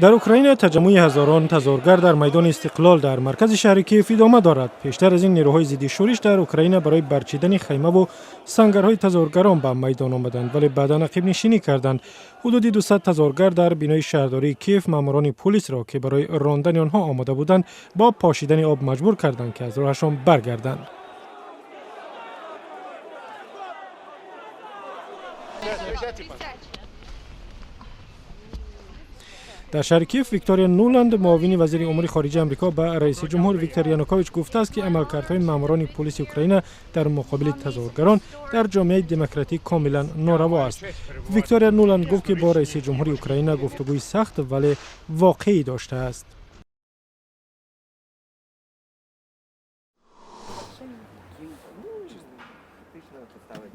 Дар Украина таҷаммуи ҳазорон тазоҳургар дар майдони Истиқлол дар маркази шаҳри Киев идома дорад. Пештар аз ин нерӯҳои зидди шӯриш дар Украина барои барчидани хаймаву сангарҳои тазоҳургарон ба майдон омаданд, вале баъдан ақибнишинӣ карданд. Ҳудуди 200 тазоҳургар дар бинои шаҳрдории Киев маъмурони пулисро, ки барои рондани онҳо омода буданд, бо пошидани об маҷбур карданд, ки аз роҳашон баргарданд. Дар шаҳри Киев Виктория Нуланд, муовини вазири умури хориҷаи Амрико, ба раиси ҷумҳур Виктор Янукович гуфтааст, ки амалкардҳои маъмурони пулиси Украина дар муқобили тазоҳургарон дар ҷомеаи демократӣ комилан нораво аст. Виктория Нуланд гуфт, ки бо раиси ҷумҳури Украина гуфтугӯи сахт, вале воқеӣ доштааст.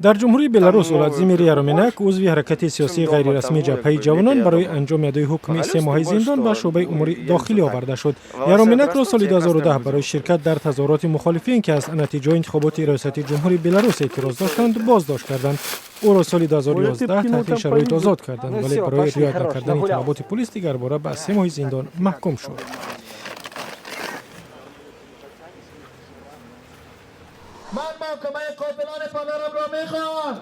Дар Ҷумҳурии Беларус Владимир Яроминак, узви ҳаракати сиёсии ғайрирасмии Ҷабҳаи ҷавонон, барои анҷоми адои ҳукми 3 моҳаи зиндон ба шӯъбаи умури дохилӣ оварда шуд. Яроминакро соли 2010 барои ширкат дар тазоҳуроти мухолифин, ки аз натиҷаҳои интихоботи риёсати ҷумҳури Беларус эътироз доштанд, боздошт карданд. Ӯро соли 2011 таҳти шароит озод карданд, вале барои риоят накардани талаботи пулис дигарбора ба 3 моҳи зиндон маҳкум шуд. Ман محاکمه قاتلان پدرم را میخواهم.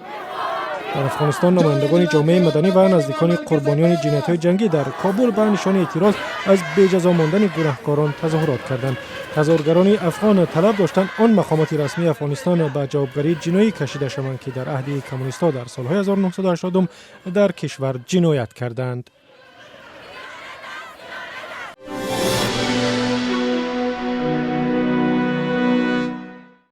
Дар Афғонистон намояндагони ҷомеаи маданӣ ва наздикони қурбониёни ҷиноятҳои ҷангӣ дар Кобул ба нишони эътироз аз беҷазо мондани гунаҳкорон тазоҳурот карданд. Тазоҳургарони афғон талаб доштанд, он мақомоти расмии Афғонистон ба ҷавобгарии ҷиноӣ кашида шаванд, ки дар аҳди коммунистҳо дар солҳои 1980 дар кишвар ҷиноят карданд.